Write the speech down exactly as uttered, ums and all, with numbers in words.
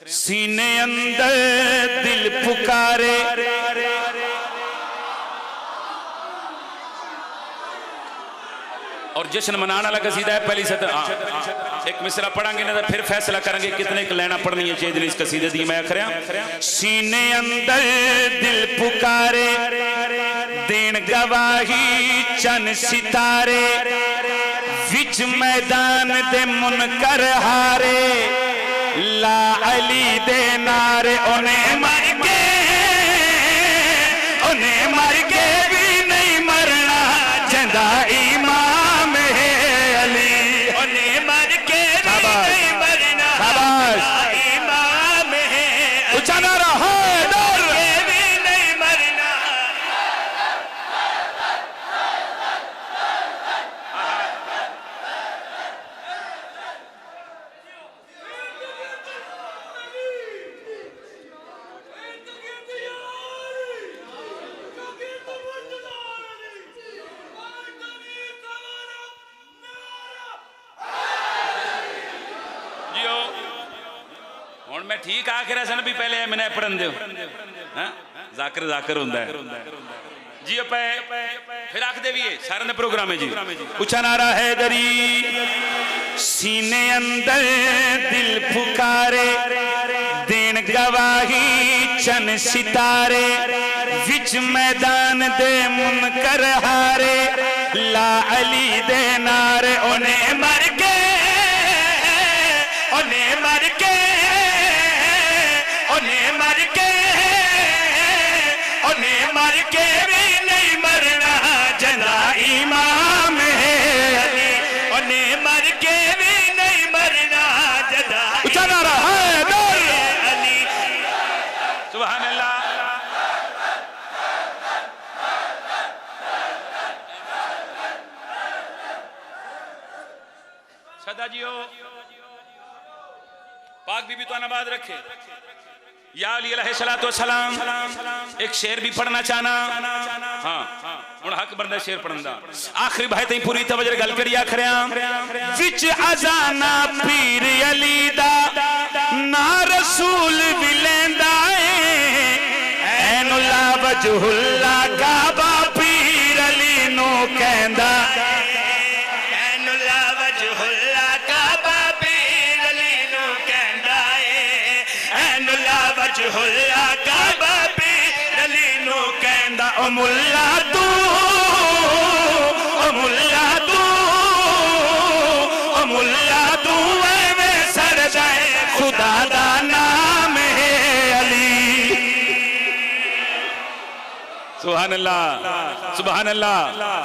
سینے اندر دل پکارے۔ اور جشن منان والا قصیدہ ہے، پہلی سطر، ہاں۔ ایک مصرع پڑھاں گے نا، پھر فیصلہ کریں گے کتنے ایک لائناں پڑھنی ہے چاہیے اس قصیدے دی۔ میں آکھ رہا، سینے اندر دل پکارے، دین گواہی چن ستارے، وچ میدان دے منکر ہارے، لا علی دے نعرے۔ اونے مر کے، اونے مر کے بھی نہیں مرنا، جیندا امام ہے علی۔ اونے مر کے بھی شاباش۔ نہیں مرنا، شاباش۔ جیندا امام ہے علی۔ اچا نعرہ حیدر۔ کے بھی نہیں مرنا۔ جیو۔ ہن میں ٹھیک آکھ رہا سا نا بھی پہلے میں نے پڑھن دیو۔ ہاں؟ ذاکر ذاکر ہوندا ہے۔ جیو پے، پھر آکھ دے بھی ہے، سارے نے پروگرام ہے جی۔ اچا نعرہ حیدری، سینے اندر دل پکارے، دین گواہی چن ستارے، وچ میدان دے منکر ہارے، لا علی دے نعرے۔ اونے مر کے، اونے مر کے، اونے مر کے، اونے مر کے بھی نہیں مرنا، جیندا امام ہے علی۔ اونے مر کے بھی نہیں مرنا، جیندا اچا نعرہ حیدر۔ علی۔ سبحان اللہ۔ سدا جیو، پاک بی بی تہانوں آباد رکھے۔ یا علی علیہ الصلوۃ والسلام، ایک شعر بھی پڑھنا چاہنا۔ ہاں، ہن حق بندا شعر پڑھن دا۔ آخری بھائی تئیں پوری توجہ گل کری آکھ رہا۔ وچ اذاناں پیر علی دا، ناں رسول وی لیندا اے۔ عین اللہ وجہ اللہ کعبہ پیر علی نو کہندا اے۔ عین اللہ وجہ اللہ کعبہ پیر علی نو کہندا اے۔ عین اللہ وجہ اللہ کعبہ پیر علی نو کہندا۔ او ملا تو، او ملا تو، او ملا تو ایویں سڑدا اے، خدا دا نام ہے علی۔ سبحان اللہ، سبحان اللہ۔